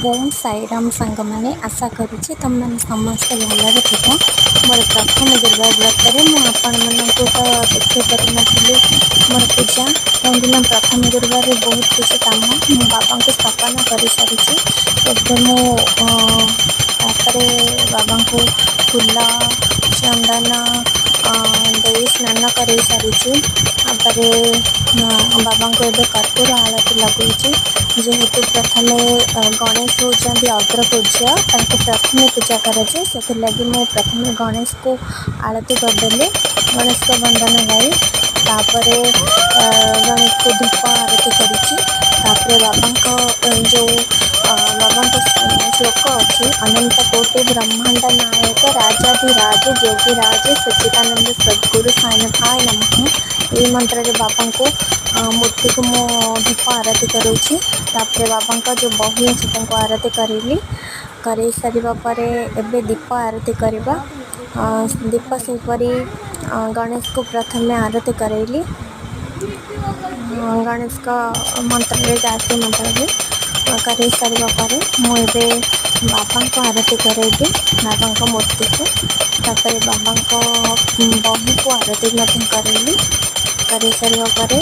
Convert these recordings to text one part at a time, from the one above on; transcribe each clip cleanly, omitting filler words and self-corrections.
ଓମ୍ ସାଇରାମ ସାଙ୍ଗମାନେ, ଆଶା କରୁଛି ତୁମେମାନେ ସମସ୍ତେ ଭଲରେ ଥିବ। ମୋର ପ୍ରଥମ ଗୁରୁବାର ବ୍ରତରେ ମୁଁ ଆପଣମାନଙ୍କୁ ତ ଦେଖାଇ ପାରିନଥିଲି ମୋର ପୂଜା, କାହିଁକିନା ପ୍ରଥମ ଗୁରୁବାରରେ ବହୁତ କିଛି କାମ। ମୁଁ ବାବାଙ୍କୁ ସ୍ଥାପନା କରିସାରିଛି। ଏବେ ମୁଁ ତାପରେ ବାବାଙ୍କୁ ଫୁଲ ଚନ୍ଦନ ଦେଇ ସ୍ନାନ କରେଇ ସାରିଛି। ତାପରେ ବାବାଙ୍କୁ ଏବେ କର୍ପୂର ଆଳତି ଲଗାଉଛି। ଯେହେତୁ ପ୍ରଥମେ ଗଣେଶ ହେଉଛନ୍ତି ଅଗ୍ରପୂଜ୍ୟ, ତାଙ୍କୁ ପ୍ରଥମେ ପୂଜା କରାଯାଏ, ସେଥିଲାଗି ମୁଁ ପ୍ରଥମେ ଗଣେଶକୁ ଆଳତି କରିଦେଲି, ଗଣେଶଙ୍କ ବନ୍ଦନା ଗାଇ। ତାପରେ ଗଣେଶକୁ ଧୂପ ଆରତି କରିଛି। ତାପରେ ବାବାଙ୍କ ଯେଉଁ ବାବାଙ୍କ ଶ୍ଲୋକ ଅଛି, ଅନନ୍ତ କୋଟି ବ୍ରହ୍ମାଣ୍ଡ ନାୟକ ରାଜାଧିରାଜ ଯୋଗୀରାଜ ସଚ୍ଚିଦାନନ୍ଦ ସଦ୍ଗୁରୁ ସାଇନାଥାୟ ନମଃ। ଏଇ ମନ୍ତ୍ରରେ ବାବାଙ୍କୁ ମୂର୍ତ୍ତିକୁ ମୁଁ ଧୂପ ଆରତି କରୁଛି। ତାପରେ ବାବାଙ୍କ ଯେଉଁ ବହି ଅଛି, ତାଙ୍କୁ ଆରତି କରିଲି। କରେଇ ସାରିବା ପରେ ଏବେ ଦୀପ ଆରତି କରିବା। ଦୀପ ସେହିପରି ଗଣେଶକୁ ପ୍ରଥମେ ଆରତି କରାଇଲି, ଗଣେଶଙ୍କ ମନ୍ତ୍ରରେ, ଗାୟତ୍ରୀ ମନ୍ତ୍ରରେ। କରେଇ ସାରିବା ପରେ ମୁଁ ଏବେ ବାବାଙ୍କୁ ଆରତି କରାଇବି, ବାବାଙ୍କ ମୂର୍ତ୍ତିକୁ। ତାପରେ ବାବାଙ୍କ ବହିକୁ ଆରତି ମଧ୍ୟ କରାଇଲି। କରେଇ ସାରିବା ପରେ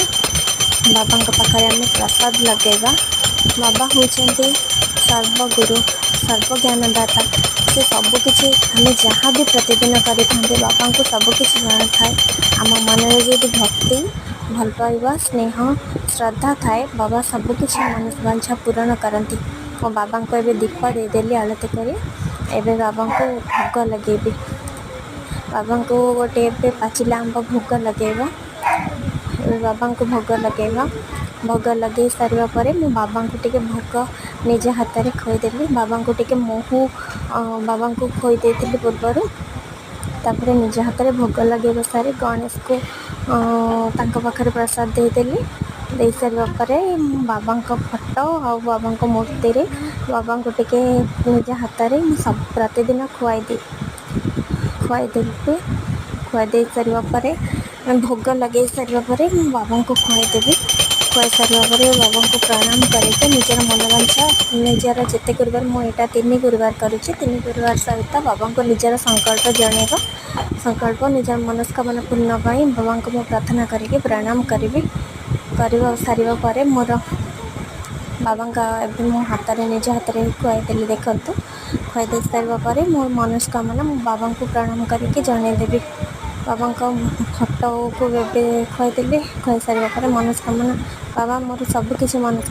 ବାବାଙ୍କ ପାଖରେ ଆମେ ପ୍ରସାଦ ଲଗାଇବା। ବାବା ହେଉଛନ୍ତି ସର୍ବଗୁରୁ, ସର୍ବଜ୍ଞାନଦାତା। ସେ ସବୁକିଛି, ଆମେ ଯାହା ବି ପ୍ରତିଦିନ କରିଥାନ୍ତି, ବାବାଙ୍କୁ ସବୁକିଛି ଜଣାଥାଏ। ଆମ ମନରେ ଯଦି ଭକ୍ତି, ଭଲ ପାଇବା, ସ୍ନେହ, ଶ୍ରଦ୍ଧା ଥାଏ, ବାବା ସବୁକିଛି ମନୋବାଞ୍ଛା ପୂରଣ କରନ୍ତି। ମୋ ବାବାଙ୍କୁ ଏବେ ଦୀପ ଦେଇଦେଲି ଆଳତି କରି। ଏବେ ବାବାଙ୍କୁ ଭୋଗ ଲଗେଇବି। ବାବାଙ୍କୁ ଗୋଟେ ଏବେ ପାଚିଲା ଆମ୍ବ ଭୋଗ ଲଗେଇବା। ଏବେ ବାବାଙ୍କୁ ଭୋଗ ଲଗେଇବା। ଭୋଗ ଲଗେଇ ସାରିବା ପରେ ମୁଁ ବାବାଙ୍କୁ ଟିକେ ଭୋଗ ନିଜ ହାତରେ ଖୋଇଦେଲି। ବାବାଙ୍କୁ ଟିକେ ମହୁ ବାବାଙ୍କୁ ଖୋଇ ଦେଇଥିଲି ପୂର୍ବରୁ। ତାପରେ ନିଜ ହାତରେ ଭୋଗ ଲଗେଇବା ସାରି ଗଣେଶକୁ ତାଙ୍କ ପାଖରେ ପ୍ରସାଦ ଦେଇଦେଲି। ଦେଇ ସାରିବା ପରେ ମୁଁ ବାବାଙ୍କ ଫଟୋ ଆଉ ବାବାଙ୍କ ମୂର୍ତ୍ତିରେ ବାବାଙ୍କୁ ଟିକେ ନିଜ ହାତରେ ମୁଁ ସବୁ ପ୍ରତିଦିନ ଖୁଆଇ ଦିଏ, ଖୁଆଇଦେବି। ଖୁଆଇ ଦେଇ ସାରିବା ପରେ, ଭୋଗ ଲଗେଇ ସାରିବା ପରେ ମୁଁ ବାବାଙ୍କୁ ଖୁଆଇଦେବି। ଖୁଆଇ ସାରିବା ପରେ ବାବାଙ୍କୁ ପ୍ରଣାମ କରିକି ନିଜର ମନୋବାଞ୍ଛା, ନିଜର ଯେତେ ଗୁରୁବାର, ମୁଁ ଏଇଟା 3 ଗୁରୁବାର କରୁଛି, 3 ଗୁରୁବାର ସହିତ ବାବାଙ୍କୁ ନିଜର ସଂକଳ୍ପ ଜଣାଇବା, ସଂକଳ୍ପ, ନିଜର ମନସ୍କାମନା ପୂର୍ଣ୍ଣ ପାଇଁ ବାବାଙ୍କୁ ମୁଁ ପ୍ରାର୍ଥନା କରିକି ପ୍ରଣାମ କରିବି। କରିବା ସାରିବା ପରେ ମୋର ବାବାଙ୍କ ଏବେ ମୁଁ ହାତରେ, ନିଜ ହାତରେ ଖୁଆଇଦେଲି, ଦେଖନ୍ତୁ। ଖୁଆଇ ଦେଇ ସାରିବା ପରେ ମୋ ମନସ୍କାମନା ମୁଁ ବାବାଙ୍କୁ ପ୍ରଣାମ କରିକି ଜଣାଇଦେବି। ବାବାଙ୍କ ଫଟୋକୁ ଏବେ ଖୁଆଇଦେଲି। ଖୁଆଇ ସାରିବା ପରେ ମନସ୍କାମନା, ବାବା, ମୋର ସବୁକିଛି ମନସ୍କାମନା